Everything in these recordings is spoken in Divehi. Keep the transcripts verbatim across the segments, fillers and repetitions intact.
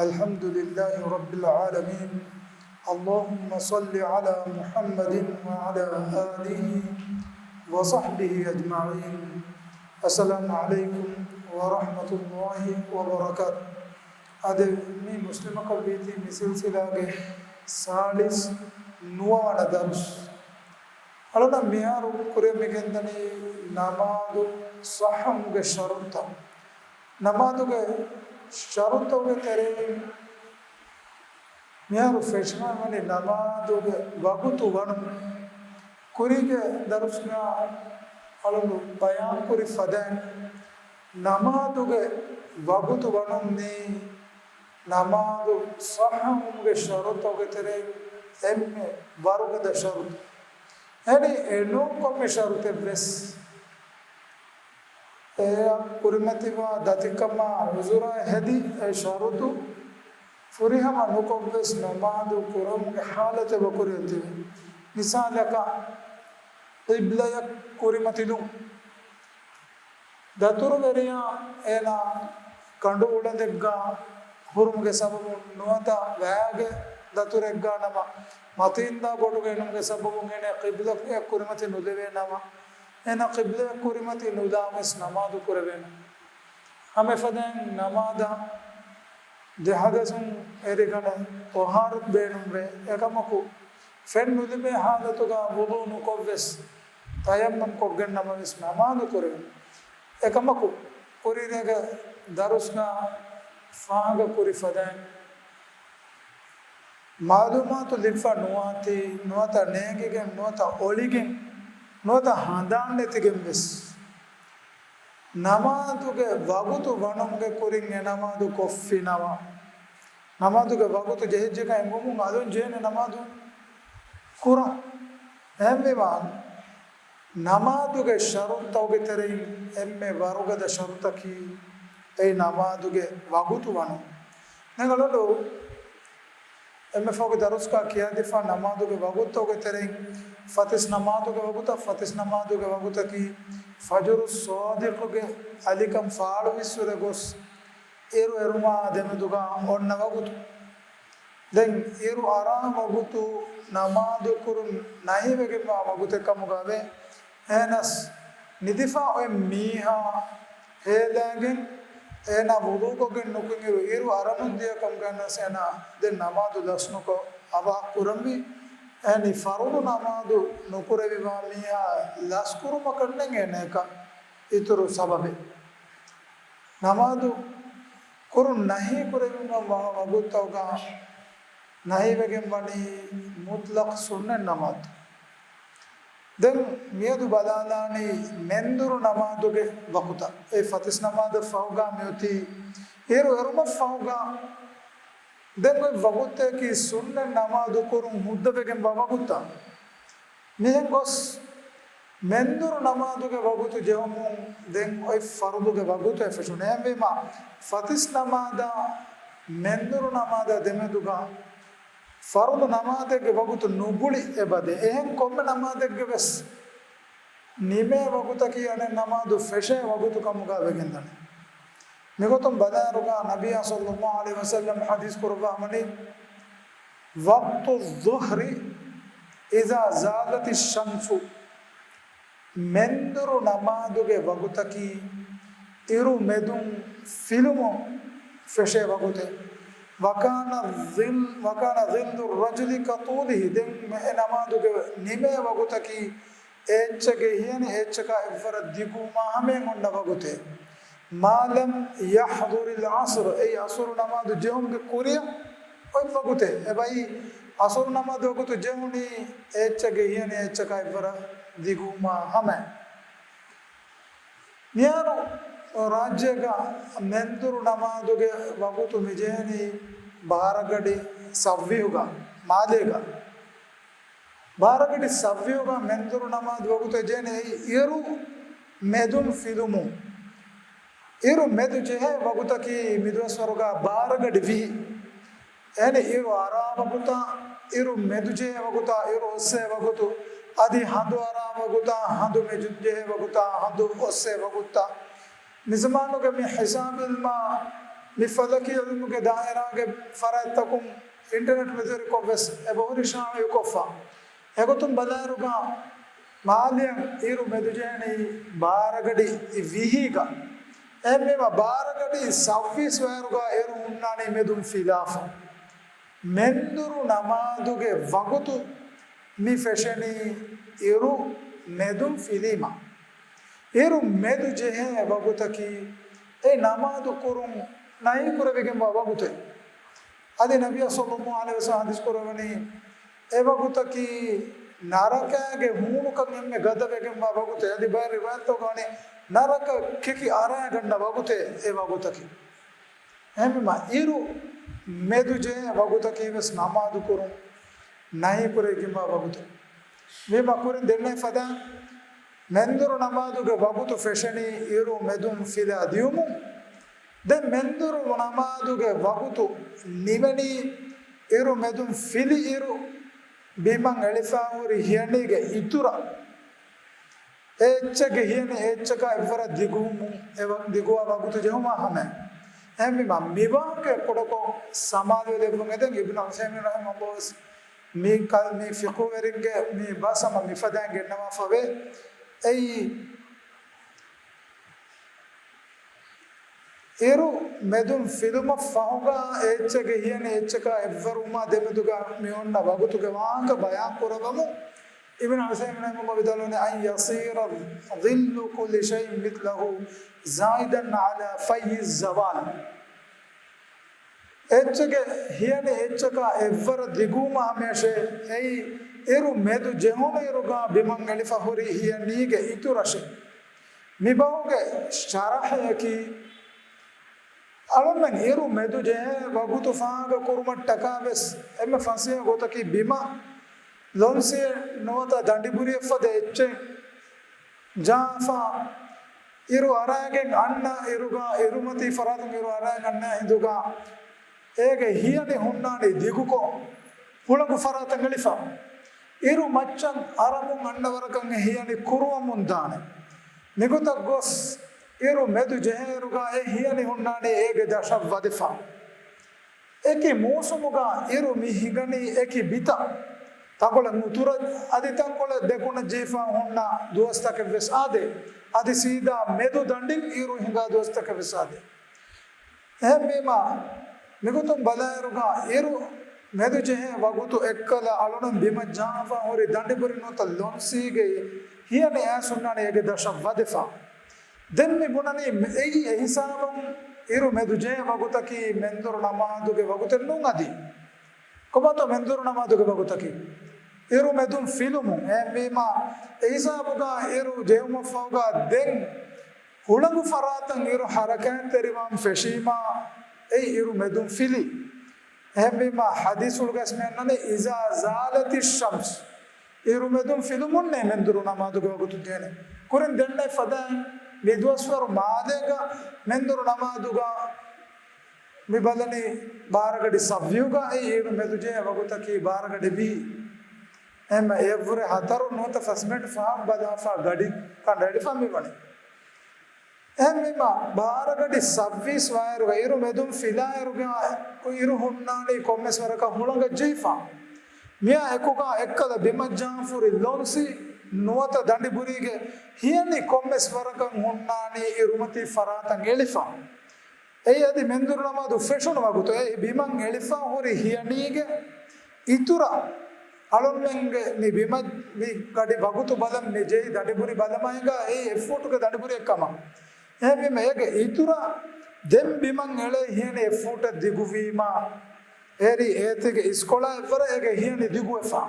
الحمد لله رب العالمين. اللهم صل على محمد وعلى آله وصحبه أجمعين. السلام عليكم ورحمة الله وبركاته. އަދި މި މުސްލިމަކަށް ވީތީ މި ސިލްސިލާގެ ސާޅީސް ނުވަވަނަ ދަރުސް. އަޅުނަށް މިހާރު ކުރިއަށް މިގެންދަނީ ނަމާދު ޞައްޙަވުމުގެ ޝަރުޠުތައް. ނަމާދުގެ ޝަރުޠުތަކުގެ ތެރެއިން މިހާރު ފެށުމަށް ވަނީ ނަމާދުގެ ވަގުތު ވަނުން. ކުރީގެ ދަރުސްގަ އަޅުން ބަޔާންކުރި ފަދައިން، ނަމާދުގެ ވަގުތު ވަނުން މީ ނަމާދު ޞައްޙަވުމުގެ ޝަރުޠުތަކުގެ ތެރެއިން އެންމެ ވަރުގަދަ ޝަރުޠު. އެހެނީ އެނޫން ކޮންމެ ޝަރުޠެއްވެސް އެއަށް ކުރިމަތިވާ ދަތިކަމާ ޢުޛުރާ ހެދި އެ ޝަރުޠު ފުރިހަމަ ނުކޮށްވެސް ނަމާދު ކުރުމުގެ ޙާލަތެއް ވަކުރެއް ތިބޭ. މިސާލަކަށް، ޤިބްލަޔަށް ކުރިމަތިލުން. ދަތުރުވެރިޔާ އޭނާ ކަނޑު އުޅަނދެއްގަ ހުރުމުގެ ސަބަބުން ނުވަތަ ވައިގެ ދަތުރެއްގަ ނަމަ މަތީންދާ ބޮޑުގަ އިނުމުގެ ސަބަބުން އޭނާ ޤިބްލައަށް ކުރިމަތި ނުލެވޭ ނަމަ، އޭނާ ޤިބްލައަށް ކުރިމަތި ނުލާވެސް ނަމާދު ކުރެވޭނެ. ހަމަ އެފަދައިން ނަމާދަށް ދެ ޙަދަޘުން އެރިގަނެ ޠަހާރަތު ބޭނުންވޭ. އެކަމަކު، ފެން ނުލިބޭ ޙާލަތުގަ ވުޟޫ ނުކޮށްވެސް، ތަޔައްމަމް ކޮށްގެން ނަމަވެސް ނަމާދު ކުރެވޭ. އެކަމަކު، ކުރީގެ ދަރުސްގަ ފާހަގަ ކުރި ފަދައިން، މަޢުލޫމާތު ލިބިފަ ނުވާތީ، ނުވަތަ ނޭނގިގެން، ނުވަތަ އޮޅިގެން، ނުވަތަ ހަނދާން ނެތިގެން ވެސް، ނަމާދުގެ ވަގުތު ވަނުމުގެ ކުރިން އެ ނަމާދު ކޮށްފިނަމަ، ނަމާދުގެ ވަގުތު ޖެހިއްޖެކަން އެނގުމުން އަލުން ޖެހޭނެ ނަމާދު ކުރަން. އެހެންވީމާ، ނަމާދުގެ ޝަރުޠުތަކުގެ ތެރެއިން އެންމެ ވަރުގަދަ ޝަރުޠަކީ އެއީ ނަމާދުގެ ވަގުތު ވަނުން. ދެން އަޅުގަނޑު އެންމެ ފަހުގެ ދަރުސްގަ ކިޔާދީފަ ނަމާދުގެ ވަގުތުތަކުގެ ތެރެއިން ފަތިސް ނަމާދުގެ ވަގުތަށް، ފަތިސް ނަމާދުގެ ވަގުތަކީ ފަޖުރު ޞާދިޤުގެ އަލިކަން ފާޅުވިއްސުރެ ގޮސް އިރު އެރުމާ ދެމެދުގަ އޮންނަ ވަގުތު. ދެން އިރު އަރާ ވަގުތު ނަމާދު ކުރުން ނަހީވެގެންވާ ވަގުތެއް ކަމުގައެވެ. އެހެނަސް ނިދިފަ އޮތް މީހާ ހޭލާގެން އޭނާ ވުޟޫކޮށްގެން ނުކުތް އިރު، އިރު އަރަމުން ދިޔަ ކަމުގައި ވެސް އޭނާ ދެން ނަމާދު ލަސްނުކޮށް އަވަހަށް ކުރަންވީ. އެހެނީ ފަރުޟު ނަމާދު ނުކުރެވިވާ މީހާ ލަސްކުރުމަކަށް ނެތް އޭނައަކަށް އިތުރު ސަބަބެއް. ނަމާދު ކުރުން ނަހީ ކުރެވިފައިވާ ވަގުތުތަކުގަ ނަހީވެގެން ވަނީ މުޠްލަޤް ސުންނަތް ނަމާދު. ދެން މިއަދު ބަލާލާނީ މެންދުރު ނަމާދުގެ ވަގުތަށް. އެ ފަތިސް ނަމާދަށް ފަހުގަ މިއޮތީ އިރު އެރުމަށް ފަހުގަ. ދެން އޮތް ވަގުތަކީ ސުންނަތް ނަމާދު ކުރުން ހުއްދަވެގެންވާ ވަގުތުތައް. މިހެން ގޮސް މެންދުރު ނަމާދުގެ ވަގުތު ޖެހުމުން ދެން އޮތް ފަރުޟުގެ ވަގުތު އެ ފެށުން. އެހެންވީމާ، ފަތިސް ނަމާދާ މެންދުރު ނަމާދާ ދެމެދުގަ ފަރުޟު ނަމާދެއްގެ ވަގުތު ނުގުޅި އެބަދޭ. އެހެން ކޮންމެ ނަމާދެއްގެ ވެސް ނިމޭ ވަގުތަކީ އަނެއް ނަމާދު ފެށޭ ވަގުތު ކަމުގަ ވެގެންދަނީ. މިގޮތުން ބަލާއިރުގަ ނަބިއްޔާ ޞައްލައްލާހު ޢަލައިހި ވަސައްލަމް ޙަދީޘް ކުރައްވާ ވަނީ، وقت الظهر إذا زالت الشمس، މެންދުރު ނަމާދުގެ ވަގުތަކީ އިރު މެދުން ފިލުމުން ފެށޭ ވަގުތެއް. وكان ظل، وكان ظل الرجل كطوله، ދެން އެ ނަމާދުގެ ނިމޭ ވަގުތަކީ އެއްޗެއްގެ ހިޔަނި އެއްޗަކާ އެއްވަރަށް ދިގުވުމާ ހަމައިން އޮންނަ ވަގުތެއް. ما لم يحضر العصر، އެއީ އަސުރު ނަމާދު ޖެހުމުގެ ކުރިއަށް އޮތް ވަގުތެއް. އެބައި އަސުރު ނަމާދު ވަގުތު ޖެހުނީ އެއްޗެއްގެ ހިޔަނި އެއްޗަކާ އެއްވަރަށް ދިގުވުމާ ހަމައިން. މިހާރު ރާއްޖޭގަ މެންދުރު ނަމާދުގެ ވަގުތު މިޖެހެނީ ބާރަގަޑި ސައްވީހުގަ މާލޭގަ. ބާރަގަޑި ސައްވީހުގަ މެންދުރު ނަމާދު ވަގުތު ޖެހެނީ އިރު މެދުން ފިލުމުން. އިރު މެދު ޖެހޭ ވަގުތަކީ މިދުވަސްވަރުގަ ބާރަގަޑި ވިހި. އެހެނީ އިރު އަރާ ވަގުތާ، އިރު މެދު ޖެހޭ ވަގުތާ، އިރު އޮއްސޭ ވަގުތު، އަދި ހަނދު އަރާ ވަގުތާ، ހަނދު މެދު ޖެހޭ ވަގުތާ، ހަނދު އޮއްސޭ ވަގުތާ. މިޒަމާނުގެ މި ހިސާބު އިލްމާ މި ފަލަކީ ޢިލްމުގެ ދާއިރާގެ ފަރާތްތަކުން އިންޓަރނެޓް މެދުވެރިކޮށް ވެސް އެބަހުރި ޝާއިޢުކޮށްފަ. އެގޮތުން ބަލާއިރުގަ މާލެއަށް އިރު މެދުޖެހެނީ ބާރަގަޑި ވިހީގަ. އެހެންވީމަ ބާރަގަޑި ސައްވީސް ވައިރުގަ އިރު ހުންނާނީ މެދުން ފިލާފަ. މެންދުރު ނަމާދުގެ ވަގުތު މި ފެށެނީ އިރު މެދުން ފިލީމަ. އިރު މެދު ޖެހޭ ވަގުތަކީ އެ ނަމާދު ކުރުން ނަހީ ކުރެވިގެންވާ ވަގުތެއް. އަދި ނަބިއްޔާ ޞައްލައްލާހު ޢަލައިހި ވަސައްލަމަ ޙަދީޘް ކުރައްވަނީ، އެ ވަގުތަކީ ނަރަކާގެ ހޫނުކަން އެންމެ ގަދަވެގެންވާ ވަގުތެއް. އަދި ބައެއް ރިވާޔަތްތަކުގަ ވަނީ ނަރަކަ ކެކި އަރާގަންނަ ވަގުތެއް އެ ވަގުތަކީ. އެހެންވީމަ އިރު މެދު ޖެހޭ ވަގުތަކީ ވެސް ނަމާދު ކުރުން ނަހީ ކުރެވިގެންވާ ވަގުތެއް. ވީމަ ކުރިން ދެންނެވި ފަދައިން މެންދުރު ނަމާދުގެ ވަގުތު ފެށެނީ އިރު މެދުން ފިލާ ދިޔުމުން. ދެން މެންދުރު ނަމާދުގެ ވަގުތު ނިމެނީ އިރު މެދުން ފިލި އިރު ބިމަށް އެޅިފަ ހުރި ހިޔަނީގެ އިތުރަށް. އެ އެއްޗެއްގެ ހިޔަނި އެ އެއްޗަކާ އެއްވަރަށް ދިގުވުމުން، އެ ވަ-، ދިގުވާ ވަގުތު ޖެހުމާ ހަމައަށް. އެހެންވީމަ، މި ވާހަކަ ކުޑަކޮށް ސަމާލުވެލެއްވުން އެދެން އިބްނު ޢުސައިމީން ރަޙިމަހުﷲ ވެސް މި ކަ-، މި ފިޤުހުވެރިންގެ މި ބަސް ހަމަ މިފަދައިން ގެންނަވާފަވޭ. އެއީ، އިރު މެދުން ފިލުމަށް ފަހުގަ އެއްޗެއްގެ ހިޔަނި އެއްޗަކާ އެއްވަރުވުމާ ދެމެދުގަ މި އޮންނަ ވަގުތުގެ ވާހަކަ ބަޔާން ކުރައްވަމުން، އިބްނު ޢުސައިމީން ރަޙިމަހުﷲ ވިދާޅުވަނީ، أن يصير ظل كل شيء مثله زائدا على في الزوال. އެއްޗެއްގެ ހިޔަނި އެއްޗަކާ އެއްވަރަށް ދިގުވުމާ ހަމަޔަށޭ، އެއީ އިރު މެދު ޖެހުނު އިރުގަ ބިމަށް އެޅިފަ ހުރި ހިޔަނީގެ އިތުރަށޭ. މި ބަހުގެ ޝަރަޙަޔަކީ، އަޅުމެން އިރު މެދު ޖެހޭ ވަގުތު ފާހަގަ ކުރުމަށްޓަކާ ވެސް އެންމެ ފަސޭހަ ގޮތަކީ ބިމަށް ލޮންސިއެއް ނުވަތަ ދަނޑިބުރިއެއް ފަދަ އެއްޗެއް ޖާފާ އިރު އަރާގެން އަންނަ އިރުގަ، އިރުމަތީ ފަރާތުން އިރު އަރާގެން އަންނަ ހިނދުގަ އޭގެ ހިޔަނި ހުންނާނީ ދިގުކޮށް، ހުޅަނގު ފަރާތަށް އެޅިފަ. އިރު މައްޗަށް އަރަމުން އަންނަ ވަރަކަށް އެ ހިޔަނި ކުރުވަމުން ދާނެ. މިގޮތަށް ގޮސް އިރު މެދު ޖެހޭއިރުގަ އެ ހިޔަނި ހުންނާނީ އޭގެ ދަށަށް ވަދެފަ. އެކި މޫސުމުގަ އިރު މި ހިނގަނީ އެކި ބިތަށް. ތަންކޮޅެއް އުތުރަށް އަދި ތަންކޮޅެއް ދެކުނަށް ޖެހިފަ ހުންނަ ދުވަސްތަކެއް ވެސް އާދޭ. އަދި ސީދާ މެދު ދަނޑިން އިރު ހިނގާ ދުވަސްތަކެއް ވެސް އާދޭ. އެހެންވީމަ، މިގޮތުން ބަލާއިރުގަ އިރު މެދު ޖެހޭ ވަގުތު އެއްކަލަ އަޅުން ބިމަށް ޖާފަ ހުރި ދަނޑިބުރި ނުވަތަ ލޮންސީގެ ހިޔަނި އައިސް ހުންނާނީ އޭގެ ދަށަށް ވަދެފަ. ދެން މި ބުނަނީ އެއީ އެހިސާބުން އިރު މެދު ޖެހޭ ވަގުތަކީ މެންދުރު ނަމާދުގެ ވަގުތެއް ނޫން އަދި. ކޮބާތޯ މެންދުރު ނަމާދުގެ ވަގުތަކީ؟ އިރު މެދުން ފިލުމުން. އެހެންވީމަ، އެހިސާބުގަ އިރު ޖެހުމަށްފަހުގަ ދެން ހުޅަނގު ފަރާތަށް އިރު ހަރަކާތްތެރިވާން ފެށީމަ، އެއީ އިރު މެދުން ފިލި. އެހެންވީމަ، ޙަދީޘްފުޅުގަސް މި އަންނަނީ، إذا زالت الشمس. އިރު މެދުން ފިލުމުންނޭ މެންދުރު ނަމާދުގެ ވަގުތު ދޭނެ. ކުރިން ދެންނެވި ފަދައިން މި ދުވަސްވަރު މާލޭގަ މެންދުރު ނަމާދުގަ މި ބަލަނީ ބާރަގަޑި ސައްވީހުގަ އެއީ އިރު މެދުޖެހޭ ވަގުތަކީ ބާރަގަޑި ވިހި. އެހެންމެ އެއަށްވުރެ ހަތަރު ނުވަތަ ފަސް މިނެޓް ފަހަން ބަލާފަ ގަޑި ކަނޑައެޅިފަ މިވަނީ. އެހެންވީމަ، ބާރަގަޑި ސައްވީސް ވާއިރުގަ އިރު މެދުން ފިލާއިރުގަ އިރު ހުންނާނީ ކޮންމެސް ވަރަކަށް ހުޅަނގަށް ޖެހިފަ. މިއާ އެކުގަ އެއްކަލަ ބިމަށް ޖާފަ ހުރި ލޮންސި ނުވަތަ ދަނޑިބުރީގެ ހިޔަނި ކޮންމެސް ވަރަކަށް ހުންނާނީ އިރުމަތީ ފަރާތަށް އެޅިފަ. އެއީ އަދި މެންދުރު ނަމާދު ފެށުނު ވަގުތު. އެއީ ބިމަށް އެޅިފަ ހުރި ހިޔަނީގެ އިތުރަށް އަޅުންމެންގެ މި ބިމަށް މި ގަޑި ވަގުތު ބަލަން މި ޖެހި ދަނޑިބުރި ބަލަމާ ހިނގާ އެއީ އެއް ފޫޓުގެ ދަނޑިބުރިއެއް ކަމަށް. އެހެންވީމަ އޭގެ އިތުރަށް ދެން ބިމަށް އެޅޭ ހިޔަނި އެއް ފޫޓެއް ދިގުވީމަ، އޭރީ އޭތިގެ އިސްކޮޅާ އެއްވަރަށް އޭގެ ހިޔަނި ދިގުވެފަ.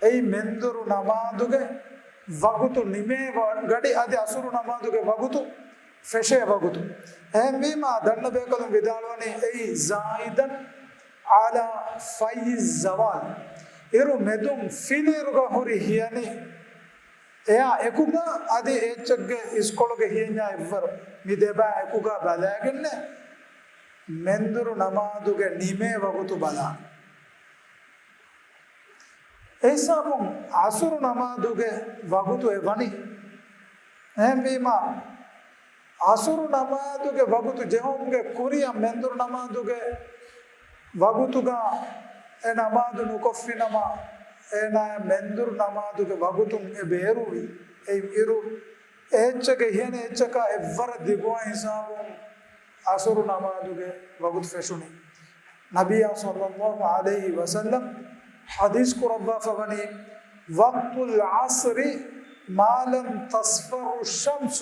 އެއީ މެންދުރު ނަމާދުގެ ވަގުތު ނިމޭ ވަ-، ގަޑި އަދި އަސުރު ނަމާދުގެ ވަގުތު ފެށޭ ވަގުތު. އެހެންވީމަ، ދަންނަ ބޭކަލުން ވިދާޅުވަނީ އެއީ زائدا على في الزوال. އިރު މެދުން ފިލިއިރުގަ ހުރި ހިޔަނި އެއާ އެކުގަ އަދި އެއްޗެއްގެ އިސްކޮޅުގެ ހިޔަންޏާ އެއްވަރު މި ދެބާ އެކުގަ ބަލާގެންނޭ މެންދުރު ނަމާދުގެ ނިމޭ ވަގުތު ބަލާން. އެހިސާބުން އަސުރު ނަމާދުގެ ވަގުތު އެ ވަނީ. އެހެންވީމަ، އަސުރު ނަމާދުގެ ވަގުތު ޖެހުމުގެ ކުރިއަށް މެންދުރު ނަމާދުގެ ވަގުތުގަ އެ ނަމާދު ނުކޮށްފިނަމަ، އޭނާޔަށް މެންދުރު ނަމާދުގެ ވަގުތުން އެ ބޭރުވި. އެ އިރު އެ އެއްޗެއް އެހެން އެއްޗަކާ އެއްވަރަށް ދިގުވާ ހިސާބުން އަސުރު ނަމާދުގެ ވަގުތު ފެށުނީ. ނަބިއްޔާ ޞައްލައްލާހު ޢަލައިހި ވަސައްލަމް ޙަދީޘް ކުރައްވާފަ ވަނީ، "وقت العصر ما لم تصفر الشمس."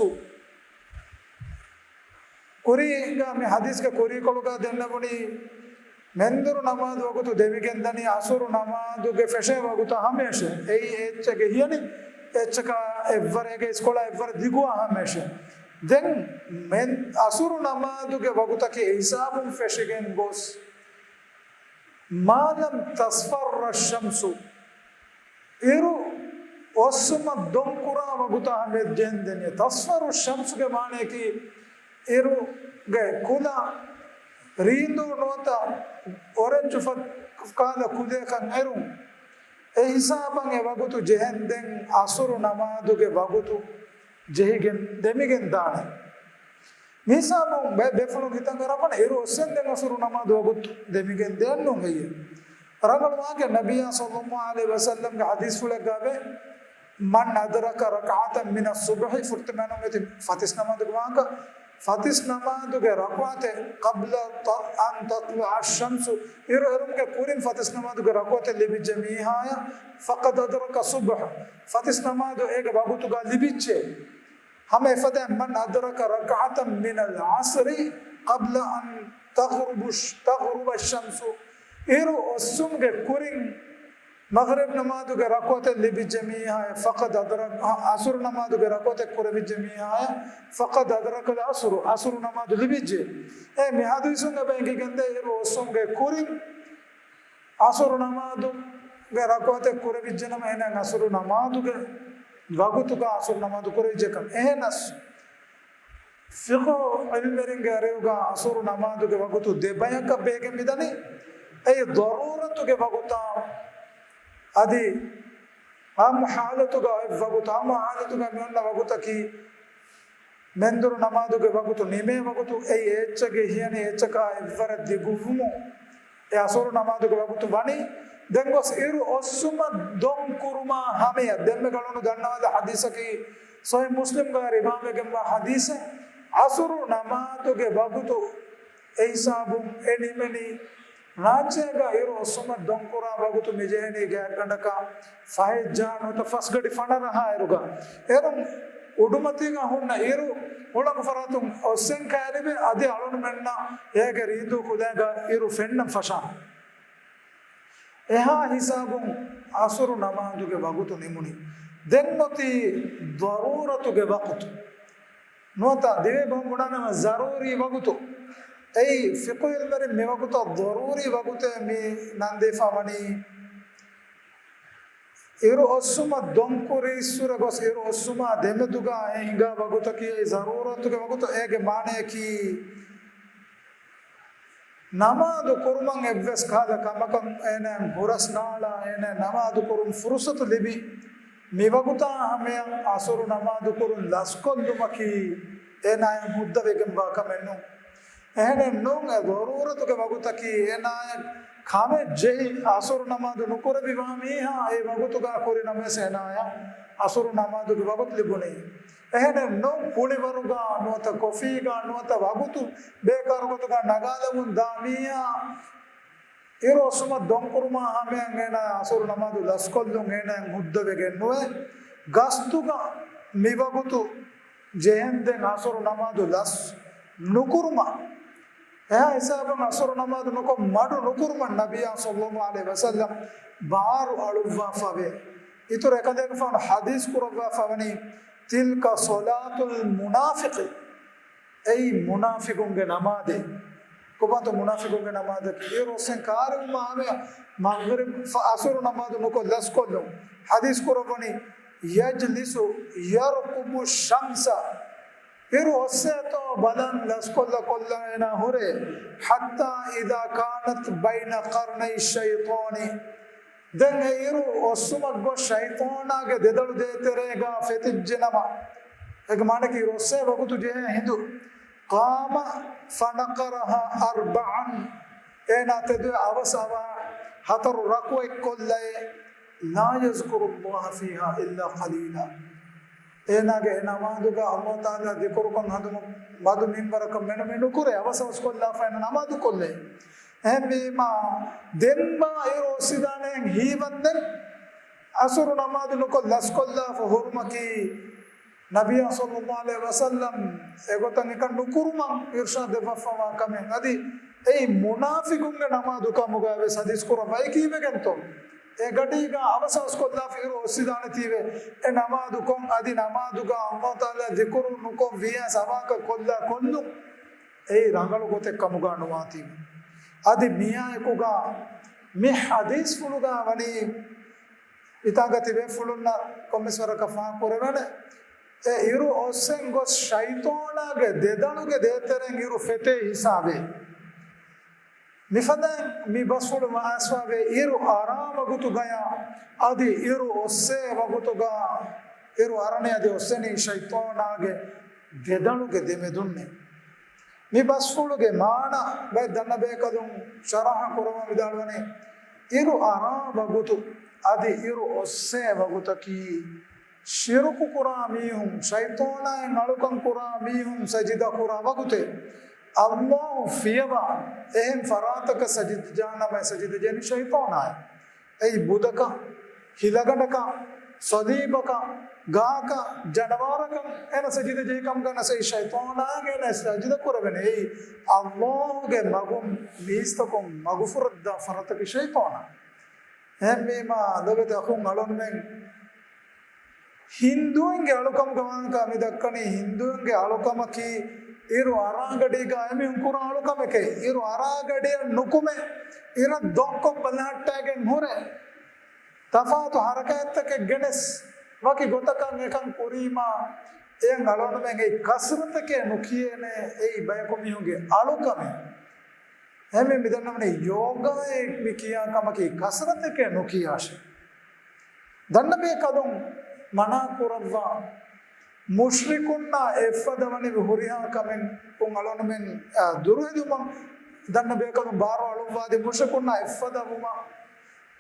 ކުރީގަ މި ޙަދީޘްގެ ކުރީކޮޅުގަ ދެންނެވުނީ، މެންދުރު ނަމާދު ވަގުތު ދެމިގެން ދަނީ އަސުރު ނަމާދުގެ ފެށޭ ވަގުތަށް ހަމަޔަށޭ. އެއީ އެއްޗެއް އެހިޔަނި އެއްޗަކާ އެއްވަރެއްގެ އިސްކޮޅާ އެއްވަރެއް ދިގުވާ ހަމަޔަށޭ. ދެން މެން އަސުރު ނަމާދުގެ ވަގުތަކީ އެ ހިސާބުން ފެށިގެން ގޮސް، "ما لم تصفر الشمس." އިރު އޮއްސުމަށް ދޮންކުރާ ވަގުތާ ހަމަޔަށް ޖެހެންދެނީ. ތަޞްފަރު ޝަމްސުގެ މާނަޔަކީ އިރުގެ ކުލަ ރީނދޫ ނުވަތަ އޮރެންޖު ފަ-، ކާލަ ކުލަޔަކަށް އެރުން. އެ ހިސާބަށް އެ ވަގުތު ޖެހެންދެން އަސުރު ނަމާދުގެ ވަގުތު ޖެހިގެން ދެމިގެން ދާނެ. މިހިސާބުން ބެ-، ބޭފުޅުން ހިތަށް އަރާފަން އިރު އޮއްސެންދެން އަސުރު ނަމާދު ވަގުތު ދެމިގެން ދޭންނު ހެއްޔެވެ؟ ރަނގަޅު ވާހަކަ ނަބިއްޔާ ޞައްލައްލާހު ޢަލައިހި ވަސައްލަމްގެ ޙަދީޘްފުޅެއްގައިވޭ، "من أدرك ركعة من الصبح" ފުރަތަމަ ނަމާދު މިތި ފަތިސް ނަމާދުގެ ވާހަކަ، ފަތިސް ނަމާދުގެ ރަކުޢަތެއް، "قبل أن تطلع الشمس" އިރު އެރުމުގެ ކުރިން ފަތިސް ނަމާދުގެ ރަކުޢަތެއް ލިބިއްޖެ މީހާޔަށް، "فقد أدرك الصبح" ފަތިސް ނަމާދު އޭގެ ވަގުތުގަ ލިބިއްޖެ. ހަމަ އެފަދައިން، "من أدرك ركعة من العصر قبل أن تغرب الش-، تغرب الشمس" އިރު އޮއްސުމުގެ ކުރިން މަޣްރިބް ނަމާދުގެ ރަކުޢަތެއް ލިބިއްޖެ މީހާޔަށް، "فقد أدرك" އަ-، އަސުރު ނަމާދުގެ ރަކުޢަތެއް ކުރެވިއްޖެ މީހާޔަށް، "فقد أدرك العصر" އަސުރު ނަމާދު ލިބިއްޖެ. އެ މި ޙަދީޘުން އެބަ އެނގިގެންދޭ އިރު އޮއްސުމުގެ ކުރިން އަސުރު ނަމާދުގެ ރަކުޢަތެއް ކުރެވިއްޖެނަމަ، އޭނާ އަސުރު ނަމާދުގެ ވަގުތުގަ އަސުރު ނަމާދު ކުރެވިއްޖެކަން. އެހެނަސް، ފިޤުހު ޢިލްމުވެރިންގެ އަރިހުގަ އަސުރު ނަމާދުގެ ވަގުތު ދެ ބަޔަކަށް ބޭގެން މިދަނީ. އެއީ ޟަރޫރަތުގެ ވަގުތާ، އަދި އާއްމު ޙާލަތުގަ އޮތް ވަގުތު، އާއްމު ޙާލަތުގަ މިއޮންނަ ވަގުތަކީ، މެންދުރު ނަމާދުގެ ވަގުތު ނިމޭ ވަގުތު އެއީ އެއްޗެއް އެހިޔަނި އެއްޗަކާ އެއްވަރަށް ދިގުވުމުން އެ އަސުރު ނަމާދުގެ ވަގުތު ވަނީ. ދެން ގޮސް އިރު އޮއްސުމަށް ދޮން ކުރުމާ ހަމަޔަށް ދެންމެ ގަޅުނު ދަންނަވާލި ޙަދީޘަކީ ޞަޙީޙު މުސްލިމްގަ ރިވާވެގެންވާ ޙަދީޘެއް. އަސުރު ނަމާދުގެ ވަގުތު އެ ހިސާބުން އެ ނިމެނީ ރާއްޖޭގަ އިރު އޮއްސުމަށް ދޮންކުރާ ވަގުތު މިޖެހެނީ ގާތްގަނޑަކަށް ފަހެއްޖާ ނުވަތަ ފަސްގަޑި ފަނަރަހާއިރުގަ. އޭރުން އުޑުމަތީގަ ހުންނަ އިރު ހުޅަނގު ފަރާތުން އޮއްސެން ކައިރިވެ، އަދި އަޅުންމެންނަށް އޭގެ ރީދޫ ކުލައިގަ އިރު ފެންނަން ފަށާނެ. އެހާ ހިސާބުން އަސުރު ނަމާދުގެ ވަގުތު ނިމުނީ. ދެން އޮތީ ޟަރޫރަތުގެ ވަގުތު. ނުވަތަ ދިވެހި ބަހުން ބުނާނަމަ ޒަރޫރީ ވަގުތު. އެއީ ފިޤުހު ޢިލްމުވެރިން މި ވަގުތަށް ޟަރޫރީ ވަގުތޭ މި ނަންދީފަ ވަނީ. އިރު އޮއްސުމަށް ދޮންކުރިއްސުރެ ގޮސް އިރު އޮއްސުމާ ދެމެދުގަ އެ ހިނގާ ވަގުތަކީ އެ ޒަރޫރަތުގެ ވަގުތު. އޭގެ މާނަޔަކީ، ނަމާދު ކުރުމަށް އެއްވެސް ކަހަލަ ކަމަކަށް އޭނާއަށް ހުރަސް ނާޅާ، އޭނާ ނަމާދު ކުރުން ފުރުޞަތު ލިބި މި ވަގުތާ ހަމަޔަށް އަސުރު ނަމާދު ކުރުން ލަސްކޮށްލުމަކީ އޭނާއަށް ހުއްދަވެގެންވާ ކަމެއް ނޫން. އެހެނެއް ނޫން، އެ ޟަރޫރަތުގެ ވަގުތަކީ އޭނާއަށް ކަމެއް ޖެހި އަސުރު ނަމާދު ނުކުރެވިވާ މީހާ އެ ވަގުތުގަ ކުރި ނަމަވެސް އޭނާއަށް އަސުރު ނަމާދުގެ ވަގުތު ލިބުނީ. އެހެނެއް ނޫން، ކުޅިވަރުގަ ނުވަތަ ކޮފީގަ ނުވަތަ ވަގުތު ބޭކާރު ގޮތުގަ ނަގާލަމުން ދާ މީހާ އިރު އޮއްސުމަށް ދޮންކުރުމާ ހަމަޔަށް އޭނާ އަސުރު ނަމާދު ލަސްކޮށްލުން އޭނާއަށް ހުއްދަވެގެން ނުވޭ. ގަސްތުގަ މިވަގުތު ޖެހެންދެން އަސުރު ނަމާދު ލަސް ނުކުރުމަށް، އެހާ ހިސާބުން އަސުރު ނަމާދު ނުކޮށް މަޑު ނުކުރުމަށް ނަބިއްޔާ ޞައްލައްލާހު ޢަލައިހި ވަސައްލަމް ބާރު އަޅުއްވާފަވޭ. އިތުރު އެކަލޭގެފާނު ޙަދީޘް ކުރައްވާފަވަނީ، "تلك صلاة المنافق." އެއީ މުނާފިޤުންގެ ނަމާދޭ. ކޮބާތޯ މުނާފިޤުންގެ ނަމާދަކީ؟ އިރު އޮއްސެން ކައިރިވުމާ ހަމަޔަށް މަޣްރިބް އަސުރު ނަމާދު ނުކޮށް ލަސްކޮށްލުން. ޙަދީޘް ކުރައްވަނީ، "يجلس يرقب الشمس." އިރު އޮއްސޭތޯ ބަލަން ލަސްކޮށްލަ ކޮށްލަ އޭނާ ހުރޭ، "حتى إذا كانت بين قرني الشيطان." ދެން އެ އިރު އޮއްސުމަށް ގޮސް ޝައިޠާނާގެ ދެދަޅު ދޭތެރޭގަ ފެތިއްޖެނަމަ، އޭގެ މާނައަކީ އިރު އޮއްސޭ ވަގުތު ޖެހޭ ހިނދު. قام فنقرها أربعا. އޭނާ ތެދުވެ އަވަސް އަވަހަށް ހަތަރު ރަކުޢަތް ކޮށްލައި، لا يذكر الله فيها إلا قليلا. އޭނާގެ އެ ނަމާދުގަ ﷲ ތަޢާލާ ޛިކުރުކޮށް ހަނދުމަ މަދު މިންވަރަކަށް މެނު މިނުކުރޭ، އަވަސް އަވަސް ކޮށްލާފަ އޭނާ ނަމާދު ކޮށްލޭ. އެހެންވީމާ، ދެންމާ އިރު އޮއްސިދާނެ ހީވަންދެން އަސުރު ނަމާދު ނުކޮށް ލަސްކޮށްލާފަ ހުރުމަކީ، ނަބިއްޔާ ޞައްލައްލާހު ޢަލައިހި ވަސައްލަމް އެގޮތަށް އެކަން ނުކުރުމަށް އިރުޝާދު ދެއްވައްވާ ކަމެއް. އަދި އެއީ މުނާފިޤުންގެ ނަމާދު ކަމުގައިވެސް ޙަދީޘް ކުރައްވައި ކީއްވެގެންތޯ؟ އެ ގަޑީގަ އަވަސް އަވަސް ކޮށްލާފަ އިރު އޮއްސިދާނެތީވެ، އެ ނަމާދު ކޮށް އަދި ނަމާދުގަ ﷲ ތަޢާލާ ޛިކުރު ނުކޮށް ވިޔަސް އަވަހަކަށް ކޮށްލާ ކޮށްލުން އެއީ ރަނގަޅު ގޮތެއް ކަމުގަ ނުވާތީވެ. އަދި މިއާއެކުގަ މި ޙަދީޘްފުޅުގަ ވަނީ އިތާގަ ތިބޭފުޅުންނަށް ކޮންމެސް ވަރަކަށް ފާހަގަކުރެވޭނެ. އެ އިރު އޮއްސެން ގޮސް ޝައިޠާނާގެ ދެދަޅުގެ ދޭތެރެއިން އިރު ފެތޭ ހިސާބޭ. މިފަދައިން މި ބަސްފުޅު ވާސްވާވޭ އިރު އަރާ ވަގުތުގަޔާ އަދި އިރު އޮއްސޭ ވަގުތުގަ އިރު އަރަނީ އަދި އޮއްސެނީ ޝައިޠާނާގެ ދެދަޅުގެ ދެމެދުންނޭ. މި ބަސްފުޅުގެ މާނަ ބައެއް ދަންނަ ބޭކަލުން ޝަރަޙަ ކުރައްވާ ވިދާޅުވަނީ، އިރު އަރާ ވަގުތު އަދި އިރު އޮއްސޭ ވަގުތަކީ، ޝިރުކު ކުރާ މީހުން، ޝައިޠާނާއިން އަޅުކަން ކުރާ މީހުން ސަޖިދަ ކުރާ ވަގުތެއް. ﷲ ފިޔަވާ އެހެން ފަރާތަކަށް ސަޖިދަ ޖާނަމަ، ސަޖިދަ ޖެހެނީ ޝައިޠާނާއި. އެއީ ބުދަކަށް، ހިލަގަނޑަކަށް، ސޮލީބަކަށް، ގާކަށް، ޖަނަވާރަކަށް އޭނަ ސަޖިދަ ޖެހި ކަމުގަ ނަސައި ޝައިޠާނާގެ އޭނަ ސަޖިދަ ކުރެވެނީ. އެއީ ﷲގެ މަގުން މީސްތަކުން މަގުފުރައްދާ ފަރާތަކީ ޝައިޠާނާ. އެހެންވީމާ، ލޯބިވެތި އަޚުން އަޅުންމެން ހިންދޫންގެ އަޅުކަމުގަ ވާންކަ މި ދައްކަނީ ހިންދޫންގެ އަޅުކަމަކީ އިރު އަރާގަޑީގަ އެމީހުން ކުރާ އަޅުކަމެކޭ. އިރު އަރާގަޑިއަށް ނުކުމެ، އިރަށް ދޮންކޮށް ބަލަހައްޓައިގެން ހުރެ. ތަފާތު ހަރަކާތްތަކެއް ގެނެސް، ވަކި ގޮތަކަށް އެކަން ކުރީމާ، އެޔަށް އަޅުގަނޑުމެން އެއީ ކަސްރަތެކޭ ނުކިޔޭނެ، އެއީ ބަޔަކު މީހުންގެ އަޅުކަމެއް. އެހެންވެ މިދަންނަވަނީ ޔޯގާއޭ މި ކިޔާ ކަމަކީ ކަސްރަތެކޭ ނުކިޔާށޭ. ދަންނަ ބޭކަލުން މަނާ ކުރައްވާ މުޝްރިކުންނާ އެއްފަދަ ވަނިވި ހުރިހާ ކަމެއް އަޅުގަނޑުމެން، އާ، ދުރުހެލުމަށް ދަންނަ ބޭކަލުން ބާރު އަޅުއްވާދީ މުޝްރިކުންނާ އެއްފަދަ ވުމަށް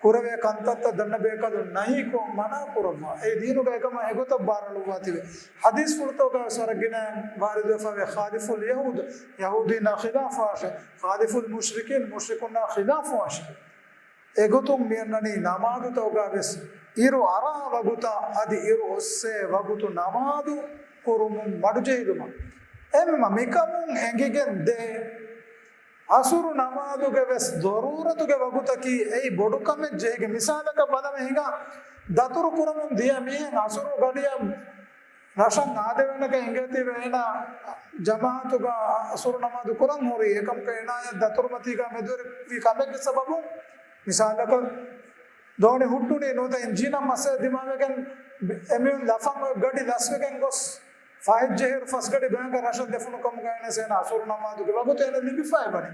ކުރެވޭ ކަންތައްތައް ދަންނަ ބޭކަލުން ނަހީކޮށް މަނާ ކުރައްވާ. އެ ދީނުގަ އެކަމާ އެގޮތަށް ބާރު އަޅުއްވާތީވެ. ޙަދީޘްފުޅުތަކުގަ ވެސް ވަރަށް ގިނައިން ވާރިދުވެފަވޭ، ޚާލިފުލް ޔަހޫދު، ޔަހޫދީންނާ ޚިލާފުވާށޭ، ޚާލިފުލް މުޝްރިކީން، މުޝްރިކުންނާ ޚިލާފުވާށޭ. އެގޮތުން މިއަންނަނީ ނަމާދުތަކުގަ ވެސް އިރު އަރާ ވަގުތާ އަދި އިރު އޮއްސޭ ވަގުތު ނަމާދު ކުރުމުން މަޑުޖެހިލުމަށް. އެހެންވީމަ މިކަމުން އެނގިގެން ދޭ، އަސުރު ނަމާދުގެ ވެސް ޟަރޫރަތުގެ ވަގުތަކީ އެއީ ބޮޑު ކަމެއް ޖެހިގެން. މިސާލަކަށް ބަލަމެ ހިނގާ، ދަތުރު ކުރަމުން ދިޔަ މީހެއް އަސުރު ގަޑިއަށް ރަށަށް އާދެވޭނެކަން އެނގޭތީވެ އޭނާ ޖަމާޢަތުގަ އަސުރު ނަމާދު ކުރަން ހުރީ. އެކަމަކު އޭނާޔަށް ދަތުރުމަތީގަ މެދުވެރިވި ކަމެއްގެ ސަބަބުން، މިސާލަކަށް ދޯނި ހުއްޓުނީ ނުވަތަ އިންޖީނަށް މައްސަލަ ދިމާވެގެން އެމީހުން ލަފަން އޮތް ގަޑި ލަސްވެގެން ގޮސް ފަހެއްޖެހިރު ފަސްގަޑި ބަޔަކަށް ރަށަށް ލެފުނު ކަމުގަ އޭނަ އަސުރު ނަމާދުގެ ވަގުތު އޭނަ ލިބިފައިވަނީ.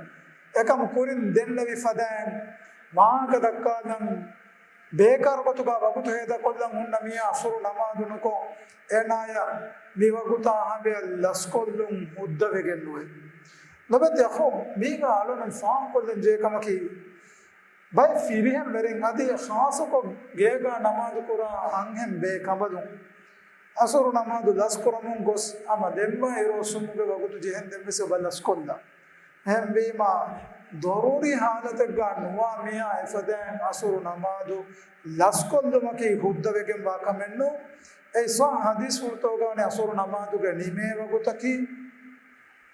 އެކަމު ކުރިން ދެންނެވި ފަދައިން ވާހަކަ ދައްކާލަން ބޭކާރު ގޮތުގަ ވަގުތު ހޭދަކޮށްލަން ހުންނަ މީހާ އަސުރު ނަމާދު ނުކޮށް، އޭނާޔަށް މި ވަގުތާ ހަމަޔަށް ލަސްކޮށްލުން ހުއްދަވެގެން ނުވޭ. ލޮބެތި އަޚުން، މީގަ އަޅުން ފާހަގަކޮށްލަން ޖެހޭ ކަމަކީ، ބައެއް ފިރިހެން ވެރިން އަދި ޚާއްޞަކޮށް ގޭގަ ނަމާދު ކުރާ އަންހެން ބޭކަނބަލުން އަސުރު ނަމާދު ލަސްކުރަމުން ގޮސް ހަމަ ދެންމާ އިރު އޮއްސުމުގެ ވަގުތު ޖެހެން ދެން ވެސް އެބަ ލަސްކޮށްލާ. އެހެންވީމާ، ޟަރޫރީ ޙާލަތެއްގަ ނުވާ މީހާ އެފަދައިން އަސުރު ނަމާދު ލަސްކޮށްލުމަކީ ހުއްދަވެގެންވާ ކަމެއް ނޫން. އެއީ ޞައްޙަ ޙަދީޘްފުޅުތަކުގަ ވަނީ އަސުރު ނަމާދުގެ ނިމޭ ވަގުތަކީ،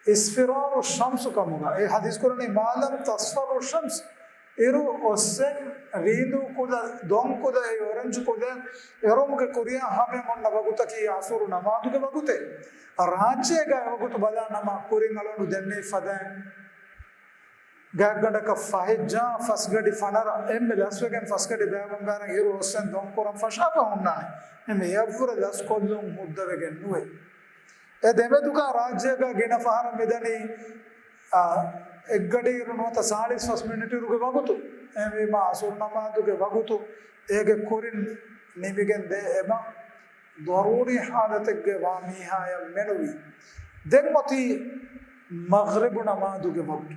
އިސްފިރާރު ޝަމްސު ކަމުގަ. އެ ޙަދީޘް ކުރަނީ، މާ ލަމް ތަޞްފަރު ޝަމްސް، އިރު އޮއްސެން ރީނދޫ ކުލަ، ދޮން ކުލަ، އެ އޮރެންޖް ކުލަ އެރުމުގެ ކުރިއަށް ހަމަޔަށް އޮންނަ ވަގުތަކީ އަސުރު ނަމާދުގެ ވަގުތެއް. ރާއްޖޭގަ އެވަގުތު ބަލާ ނަމަ، ކުރިން އަޅުގަނޑު ދެންނެވި ފަދައިން ގާތްގަނޑަކަށް ފަހެއްޖާ ފަސްގަޑި ފަނަރަ އެންމެ ލަސްވެގެން ފަސްގަޑި ބައިވަން ބާރަށް އިރު އޮއްސެން ދޮންކުރަން ފަށާފަ ހުންނާނެ. އެންމެ އެއަށްވުރެ ލަސްކޮށްލުން ހުއްދަވެގެން ނުވޭ. އެ ދެމެދުގަ ރާއްޖޭގަ ގިނަ ފަހަރަށް މިދަނީ، އާ، އެއްގަޑިއިރު ނުވަތަ ސާޅީސް ފަސް މިނިޓު އިރުގެ ވަގުތު. އެހެންވީމާ، އަސުރު ނަމާދުގެ ވަގުތު އޭގެ ކުރިން ނިމިގެން ދޭ އެބަ. ޟަރޫރީ ޙާލަތެއްގަ ވާ މީހާޔަށް މެނުވީ. ދެން އޮތީ މަޣްރިބު ނަމާދުގެ ވަގުތު.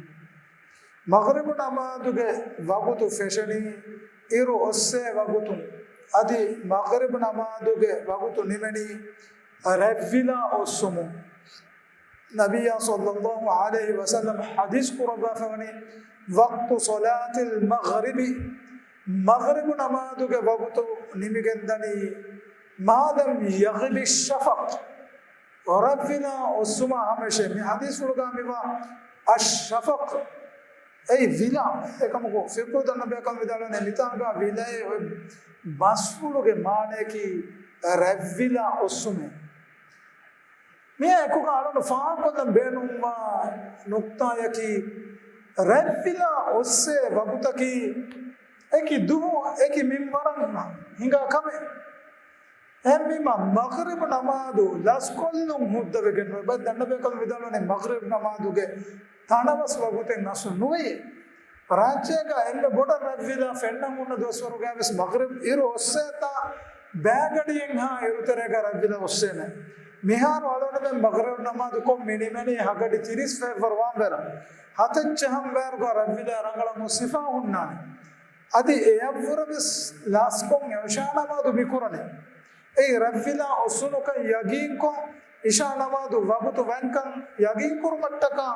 މަޣްރިބު ނަމާދުގެ ވަގުތު ފެށެނީ އިރު އޮއްސޭ ވަގުތުން. އަދި މަޣްރިބު ނަމާދުގެ ވަގުތު ނިމެނީ ރަތްވިލާ އޮއްސުމުން. ނަބިއްޔާ ޞައްލައްލާހު ޢަލައިހި ވަސައްލަމަ ޙަދީޘް ކުރައްވާފަވަނީ، "ވަޤްތު ޞަލާތިލް މަޣްރިބި." މަޣްރިބު ނަމާދުގެ ވަގުތު ނިމިގެންދަނީ، "މާ ލަމް ޔަޣިބި ޝަފަޤް." ރަތްވިލާ އޮއްސުމާ ހަމައެށޭ. މި ޙަދީޘްފުޅުގާ މިވާ އައްޝަފަޤް، އެއީ ވިލާ. އެކަމަކު ފިޤުހު ދަންނަ ބޭކަލުން ވިދާޅުވަނީ، މިތާނގާ ވިލާއޭ އޮތް ބަސްފުޅުގެ މާނަޔަކީ ރަތްވިލާ އޮއްސުމޭ. މިއާ އެކުގަ އަޅުގަނޑު ފާހަގަކޮށްލަން ބޭނުންވާ ނުކްތާޔަކީ، ރަތްވިލާ އޮއްސޭ ވަގުތަކީ އެކި ދުވަހު އެކި މިންވަރަށް ހިނގާ ކަމެއް. އެހެންވީމަ، މަޣްރިބު ނަމާދު ލަސްކޮށްލުން ހުއްދަވެގެން ނުވޭ. ބައެއް ދަންނަ ބޭކަލުން ވިދާޅުވަނީ، މަޣްރިބު ނަމާދުގެ ތަނަވަސް ވަގުތެއް އަސްލު ނުވެޔޭ. ރާއްޖޭގަ އެންމެ ބޮޑަށް ރަތްވިލާ ފެންނަން ހުންނަ ދުވަސްވަރުގައި ވެސް މަޣްރިބް އިރު އޮއްސޭތާ ބައިގަޑިއެއްހާ އިރުތެރޭގަ ރަތްވިލާ އޮއްސޭނެ. މިހާރު އަޅުގަނޑުމެން މަޣްރިބް ނަމާދު ކޮށް މި ނިމެނީ ހަގަޑި ތިރީސް ފަހެއްވަރު ވާންވެރަށް. ހަތަށް ޖަހަން ވާއިރުގަ ރަތްވިލާ ރަނގަޅަށް ހުސް ހިފާ ހުންނާނެ. އަދި އެއަށްވުރެ ވެސް ލަސްކޮށް އިޝާ ނަމާދު މި ކުރަނީ. އެއީ ރަތްވިލާ އޮއްސުނުކަން ޔަގީންކޮށް، އިޝާ ނަމާދު ވަގުތު ވަންކަން ޔަގީންކުރުމަށްޓަކާ،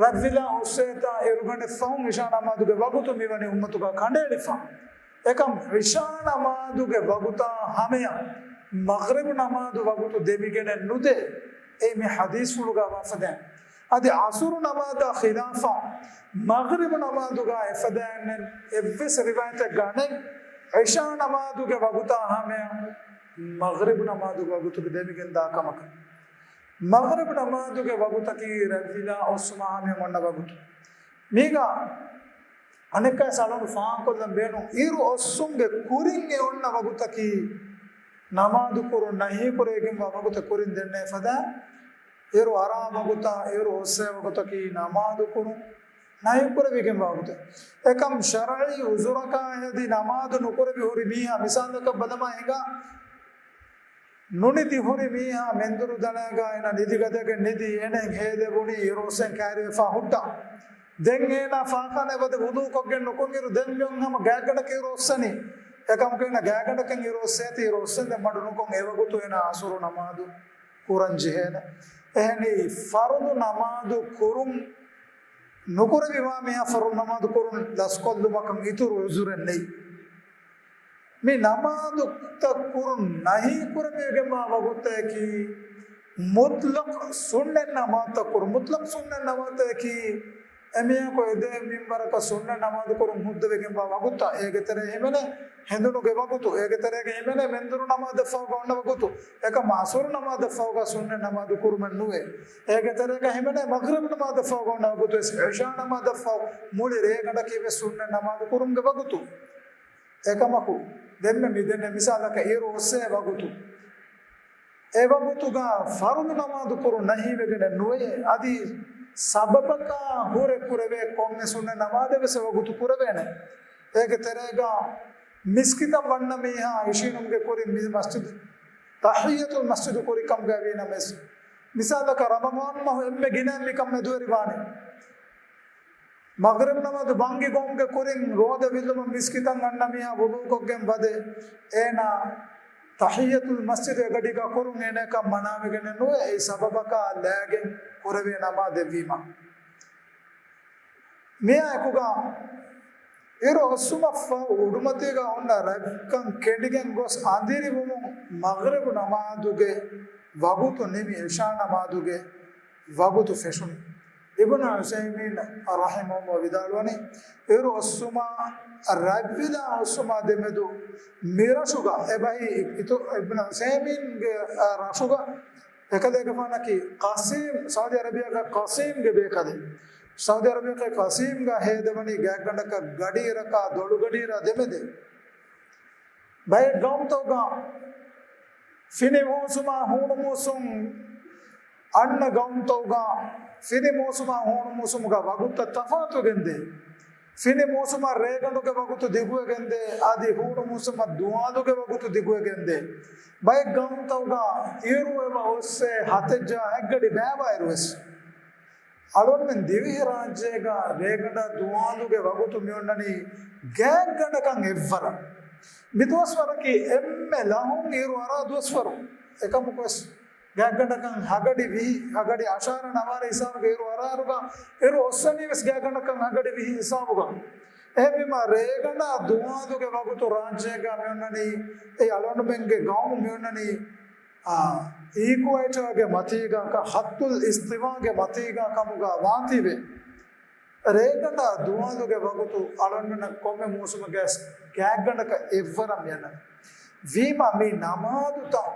ރަތްވިލާ އޮއްސޭތާ އިރުގަނޑެއް ފަހުން އިޝާ ނަމާދުގެ ވަގުތު މިވަނީ އުއްމަތުގަ ކަނޑައެޅިފަ. އެކަމް އިޝާ ނަމާދުގެ ވަގުތާ ހަމަޔަށް މަޣްރިބު ނަމާދު ވަގުތު ދެމިގެނެއް ނުދޭ. އެއީ މި ޙަދީޘްފުޅުގަ ވާފަދައިން. އަދި ޢަޞުރު ނަމާދާ ޚިލާފަށް މަޣްރިބު ނަމާދުގަ އެފަދައިން އެއްވެސް ރިވާޔަތެއްގަ ނެތް، އިޝާ ނަމާދުގެ ވަގުތާ ހަމަޔަށް މަޣްރިބު ނަމާދުގެ ވަގުތު ދެމިގެންދާ ކަމަކަށް. މަޣްރިބު ނަމާދުގެ ވަގުތަކީ ރަތްވިލާ އޮއްސުމާ ހަމަޔަށް އޮންނަ ވަގުތު. މީގަ އަނެއްކާ އަޅުގަނޑު ފާހަގަކޮށްލަން ބޭނުން، އިރު އޮއްސުމުގެ ކުރިން އެ އޮންނަ ވަގުތަކީ ނަމާދު ކުރުން ނަހީކުރެވިގެންވާ ވަގުތެއް ކުރިން ދެންނެވި ފަދަ، އިރު އަރާ ވަގުތާ، އިރު އޮއްސޭ ވަގުތަކީ ނަމާދު ކުރުން ނަހީކުރެވިގެންވާ ވަގުތެއް. އެކަމް ޝަރްޢީ އުޒުރަކާ ހެދި ނަމާދު ނުކުރެވި ހުރި މީހާ މިސާލަކަށް ބަލަމާ ހިނގާ، ނުނިދި ހުރި މީހާ މެންދުރު ދަނާގާ އޭނާ ނިދިގަދަގެން ނިދި އޭނައަށް ހޭލެވުނީ އިރު އޮއްސެން ކައިރިވެފާ ހުއްޓާ. ދެން އޭނާ ފާޚާނާ ވަދެ ވުޟޫ ކޮށްގެން ނުކުން އިރު ދެން މިއޮން ހަމަ ގާތްގަނޑަކަށް އިރު އޮއްސަނީ. އެކަމަކު އޭނާ ގާތްގަނޑަކަށް އިރު އޮއްސޭތީ އިރު އޮއްސެން ދެން މަޑު ނުކޮށް އެވަގުތު އޭނާ އަސުރު ނަމާދު ކުރަން ޖެހޭނެ. އެހެނީ ފަރުޟު ނަމާދު ކުރުން ނުކުރެވިވާ މީހާ ފަރުޟު ނަމާދު ކުރުން ލަސްކޮށްލުމަކަށް އިތުރު ޢުޛުރެއް ނެތް. މި ނަމާދުތައް ކުރުން ނަހީ ކުރެވިގެންވާ ވަގުތަކީ މުޠްލަޤް ސުންނަތް ނަމާދުތައް ކުރުން. މުޠްލަޤް ސުންނަތް ނަމާދުތަކީ އެމީހަކު އެދޭ މިންވަރަކަށް ސުންނަތް ނަމާދު ކުރުން ހުއްދަވެގެންވާ ވަގުތައް. އޭގެ ތެރޭ ހިމެނޭ ހެނދުނުގެ ވަގުތު، އޭގެ ތެރޭގަ ހިމެނޭ މެންދުރު ނަމާދަށްފަހުގަ އޮންނަ ވަގުތު. އެކަމް އަސުރު ނަމާދަށްފަހުގަ ސުންނަތް ނަމާދު ކުރުމެއް ނުވޭ. އޭގެ ތެރޭގަ ހިމެނޭ މަޣްރިބު ނަމާދަށްފަހުގަ އޮންނަ ވަގުތު ވެސް، އިޝާ ނަމާދަށްފަހު މުޅި ރޭގަނޑަކީ ވެސް ސުންނަތް ނަމާދު ކުރުމުގެ ވަގުތު. އެކަމަކު، ދެންމެ މި ދެންނެވި މިސާލަކަށް އިރު އޮއްސޭ ވަގުތު. އެ ވަގުތުގަ ފަރުޟު ނަމާދު ކުރުން ނަހީވެގެނެއް ނުވޭ. އަދި ސަބަބަކާ ހުރެ ކުރެވޭ ކޮންމެ ސުންނަތް ނަމާދެއް ވެސް އެ ވަގުތު ކުރެވޭނެ. އޭގެ ތެރޭގަ މިސްކިތަށް ވަންނަ މީހާ އިށީނުމުގެ ކުރިން މި މަސްޖިދު، ތަޙިއްޔަތުލް މަސްޖިދު ކުރި ކަމުގައި ވީނަމަވެސް، މިސާލަކަށް ރަމަޟާން މަހު އެންމެ ގިނައިން މިކަން މެދުވެރިވާނެ. މަޣްރިބް ނަމާދު ބަންގި ގޮވުމުގެ ކުރިން ރޯދަ ވިއްލުމަށް މިސްކިތަށް އަންނަ މީހާ ވުޟޫކޮށްގެން ވަދެ، އޭނާ ތަޙިއްޔަތުލް މަސްޖިދު އެގަޑީގަ ކުރުން އޭނައަކަށް މަނާވެގެނެއް ނުވޭ، އެއީ ސަބަބަކާ ލާގެން ކުރެވޭ ނަމާދެއްވީމަ. މިއާއެކުގަ އިރު އޮއްސުމަށްފަހު އުޑުމަތީގަ އޮންނަ ރަތްކަން ކެނޑިގެން ގޮސް އަނދިރިވުމުން މަޣްރިބު ނަމާދުގެ ވަގުތު ނިމި އިޝާ ނަމާދުގެ ވަގުތު ފެށުނީ. އިބްނު ޢުސައިމީން ރަޙިމަހުﷲ ވިދާޅުވަނީ، އިރު އޮއްސުމާ ރަތްވިލާ އޮއްސުމާ ދެމެދު މިރަށުގަ އެބަހީ އިތު-، އިބްނު ޢުސައިމީންގެ ރަށުގަ އެކަލޭގެފާނަކީ ޤަޞީމް، ސައުދީ އަރަބިއާގެ ޤަޞީމްގެ ބޭކަލެއް. ސައުދީ އަރަބިއާގެ ޤަޞީމްގަ ހޭދަވަނީ ގާތްގަނޑަކަށް ގަޑިއިރަކާ ދޮޅުގަޑިއިރާ ދެމެދެއް. ބައެއް ގައުމުތަކުގަ ފިނި މޫސުމާ ހޫނު މޫސުން، އަންނަ ގައުމުތަކުގަ ފިނި މޫސުމާ ހޫނު މޫސުމުގަ ވަގުތުތައް ތަފާތުވެގެންދޭ. ފިނި މޫސުމަށް ރޭގަނޑުގެ ވަގުތު ދިގުވެގެންދޭ، އަދި ހޫނު މޫސުމަށް ދުވާލުގެ ވަގުތު ދިގުވެގެންދޭ. ބައެއް ގައުމުތަކުގަ އިރު އެބަ އޮއްސޭ ހަތެއް ޖާހެއްގަޑި ބައިވައިރުވެސް. އަޅުންމެން ދިވެހިރާއްޖޭގަ ރޭގަނޑާ ދުވާލުގެ ވަގުތު މިއޮންނަނީ ގާތްގަނޑަކަށް އެއްވަރަށް. މިދުވަސްވަރަކީ އެންމެ ލަހުން އިރު އަރާ ދުވަސްވަރު. އެކަމަކުވެސް ގާތްގަނޑަކަށް ހަގަޑި ވިހި، ހަގަޑި އަށާރަ ނަވާރަ ހިސާބުގަ އިރު އަރާއިރުގަ، އިރު އޮއްސަނީވެސް ގާތްގަނޑަކަށް ހަގަޑި ވިހި ހިސާބުގަ. އެހެންވީމަ ރޭގަނޑާ ދުވާލުގެ ވަގުތު ރާއްޖޭގަ މިއޮންނަނީ، އެ އަޅުގަނޑުމެންގެ ގައުމު މިއޮންނަނީ، އާ، އީކުއޭޓަރގެ މަތީގަ، ޚައްޠުލް އިސްތިވާގެ މަތީގަ ކަމުގަ ވާތީވެ. ރޭގަނޑާ ދުވާލުގެ ވަގުތު އަޅުގަނޑުމެންނަށް ކޮންމެ މޫސުމެއްގަސް ގާތްގަނޑަކަށް އެއްވަރަށް މިއަންނަނީ. ވީމަ މި ނަމާދުތައް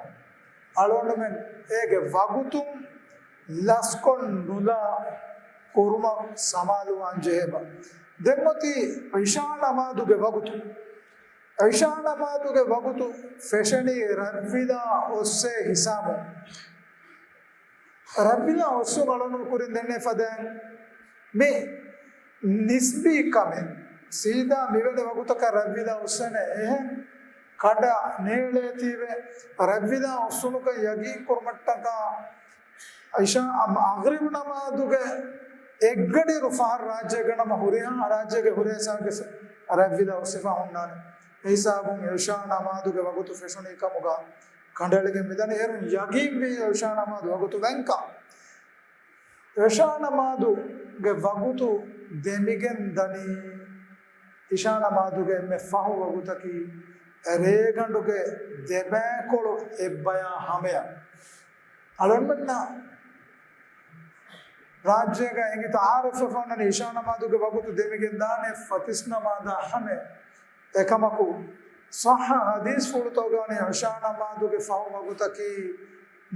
އަޅުގަނޑުމެން އޭގެ ވަގުތުން ލަސްކޮށް ނުލާ ކުރުމަށް ސަމާލުވާން ޖެހޭބަ. ދެން އޮތީ އިޝާ ނަމާދުގެ ވަގުތު. އިޝާ ނަމާދުގެ ވަގުތު ފެށެނީ ރަތްވިލާ އޮއްސޭ ހިސާބުން. ރަތްވިލާ އޮއްސުން އަޅުގަނޑު ކުރިން ދެންނެވި ފަދައިން މި ނިސްބީ ކަމެއް. ސީދާ މިވެނި ވަގުތަކަށް ރަތްވިލާ އޮއްސޭނެ އެހެން ކަނޑަ ނޭޅޭތީވެ، ރަތްވިލާ އޮއްސުނުކަން ޔަގީން ކުރުމަށްޓަކާ އިޝާ، މަޣްރިބު ނަމާދުގެ އެއްގަޑިއިރު ފަހަރު ރާއްޖޭގަ ނަމަ ހުރިހާ، ރާއްޖޭގެ ހުރިހާ ސާގެ ރަތްވިލާ އޮއްސިފަ ހުންނާނެ. އެ ހިސާބުން އިޝާ ނަމާދުގެ ވަގުތު ފެށުނީ ކަމުގަ ކަނޑައެޅިގެން މިދަނީ. އޭރުން ޔަގީންވީ އިޝާ ނަމާދު ވަގުތު ވެންކަން. އިޝާ ނަމާދުގެ ވަގުތު ދެމިގެން ދަނީ. އިޝާ ނަމާދުގެ އެންމެ ފަހު ވަގުތަކީ ރޭގަނޑުގެ ދެބައިކޮޅު އެއްބަޔާ ހަމަޔަށް. އަޅުގަނޑުމެންނަށް ރާއްޖޭގަ އެނގި ތައާރަފްވެފަ އޮންނަނީ އިޝާ ނަމާދުގެ ވަގުތު ދެމިގެން ދާނެ ފަތިސް ނަމާދާ ހަމަޔަށް. އެކަމަކު، ޞައްޙަ ޙަދީޘްފުޅުތަކުގައި ވަނީ އިޝާ ނަމާދުގެ ފަހު ވަގުތަކީ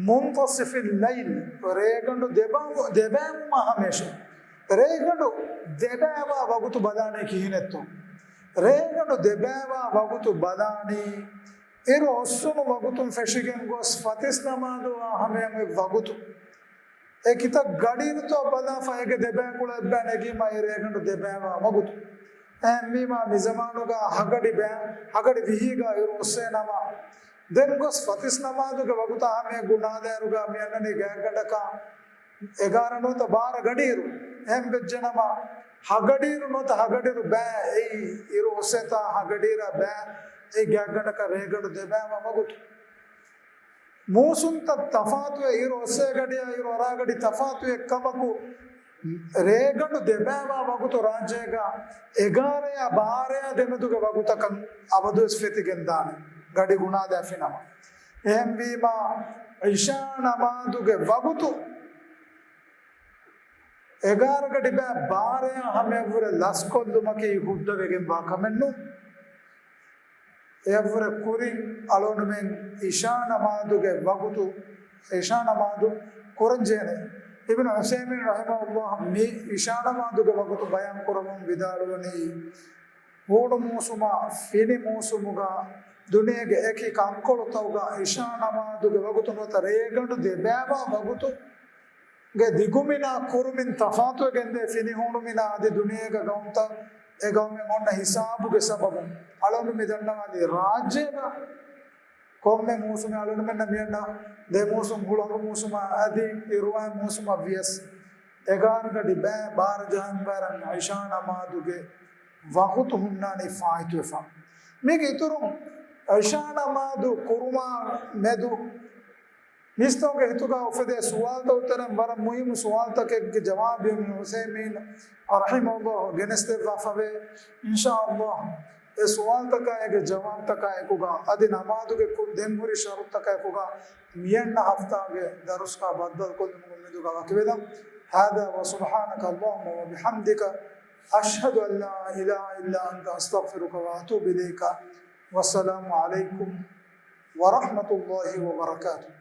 މުންތަޞިފި ލައިލް، ރޭގަނޑު ދެބައި-، ދެބައިވުމާ ހަމަޔަށޭ. ރޭގަނޑު ދެބައިވާ ވަގުތު ބަލާނީ ކިހިނެއްތޯ؟ ރޭގަނޑު ދެބައިވާ ވަގުތު ބަލާނީ، އިރު އޮއްސުނު ވަގުތުން ފެށިގެން ގޮސް ފަތިސް ނަމާދު އާ ހަމަޔަށް އޮތް ވަގުތު. އެ ކިތައް ގަޑިއިރުތޯ ބަލާފަ އޭގެ ދެބައިކޮޅު އެއްބައި ނެގީމަ އެ ރޭގަނޑު ދެބައިވާ ވަގުތު. އެހެންވީމާ މިޒަމާނުގަ ހަގަޑި ބައި، ހަގަޑި ވިހީގަ އިރު އޮއްސޭ ނަމަ، ދެން ގޮސް ފަތިސް ނަމާދުގެ ވަގުތާ ހަމަޔަށް ގުނާދާއިރުގަ މިއަންނަނީ ގާތްގަނޑަކަށް އެގާރަ ނުވަތަ ބާރަ ގަޑިއިރު. އެހެން ވެއްޖެނަމަ، ހަގަޑިއިރު ނުވަތަ ހަގަޑިއިރު ބައި އެއީ އިރު އޮއްސޭތާ ހަގަޑިއިރާ ބައި އެއީ ގާތްގަނޑަކަށް ރޭގަނޑު ދެބައިވާ ވަގުތު. މޫސުންތައް ތަފާތުވެ، އިރު އޮއްސޭ ގަޑިއާ އިރު އަރާ ގަޑި ތަފާތުވެ ކަމަކު، ރޭގަނޑު ދެބައިވާ ވަގުތު ރާއްޖޭގަ އެގާރަޔާ ބާރަޔާ ދެމެދުގެ ވަގުތަކަށް އަބަދުވެސް ފެތިގެން ދާނެ، ގަޑި ގުނާދާފި ނަމަ. އެހެންވީމާ، އިޝާ ނަމާދުގެ ވަގުތު އެގާރަ ގަޑި ބައި ބާރަޔާ ހަމަޔަށްވުރެ ލަސްކޮށްލުމަކީ ހުއްދަވެގެންވާ ކަމެއް ނޫން. އެއަށްވުރެ ކުރިން އަޅުގަނޑުމެން އިޝާ ނަމާދުގެ ވަގުތު، އިޝާ ނަމާދު ކުރަންޖެހޭނެ. އިބްނު ޢުސައިމީން ރަޙިމަހުﷲ މި އިޝާ ނަމާދުގެ ވަގުތު ބަޔާން ކުރަމުން ވިދާޅުވަނީ، ހޫނު މޫސުމާ ފިނި މޫސުމުގަ ދުނިޔޭގެ އެކި ކަންކޮޅުތަކުގަ އިޝާ ނަމާދުގެ ވަގުތު ނުވަތަ ރޭގަނޑު ދެބައިވާ ވަގުތު ގެ ދިގުމިނާ ކުރުމިން ތަފާތުވެގެންދޭ ފިނިހޫނުމިނާ އަދި ދުނިޔޭގަ ގައުމުތައް އެ ގައުމެއް އޮންނަ ހިސާބުގެ ސަބަބުން އަޅުގަނޑު މި ދަންނަވާލީ ރާއްޖޭގަ ކޮންމެ މޫސުމެއް އަޅުގަނޑުމެންނަށް މިއަންނަ ދެ މޫސުން ހުޅަނގު މޫސުމާ އަދި އިރުވާ މޫސުމަށް ވިޔަސް އެގާރަ ގަޑި ބައި ބާރަ ޖަހަން ވަރަށް އިޝާ ނަމާދުގެ ވަގުތު ހުންނާނީ ފާއިތުވެފަ. މީގެ އިތުރުން އިޝާ ނަމާދު ކުރުމާ މެދު މީސްތަކުގެ ހިތުގަ އުފެދޭ ސުވާލުތައް އުއްތަރެއް ވަރަށް މުހިއްމު ސުވާލުތަކެއްގެ ޖަވާބު އިބްނު ޢުސައިމީން ރަޙިމަހުﷲ ގެނެސްދެއްވާފަވޭ. އިންޝާﷲ އެ ސުވާލުތަކާ އޭގެ ޖަވާބުތަކާ އެކުގަ އަދި ނަމާދުގެ ކުރި ދެން ހުރި ޝަރުޠުތަކާ އެކުގަ މިއަންނަ ހަފްތާގެ ދަރުސްގަ ބައްދަލުކޮށްލުމުގެ އުއްމީދުގަ ވަކިވެލަން. هذا وسبحانك اللهم وبحمدك أشهد أن لا إله إلا أنت أستغفرك وأتوب إليك. والسلام عليكم ورحمة الله وبركاته.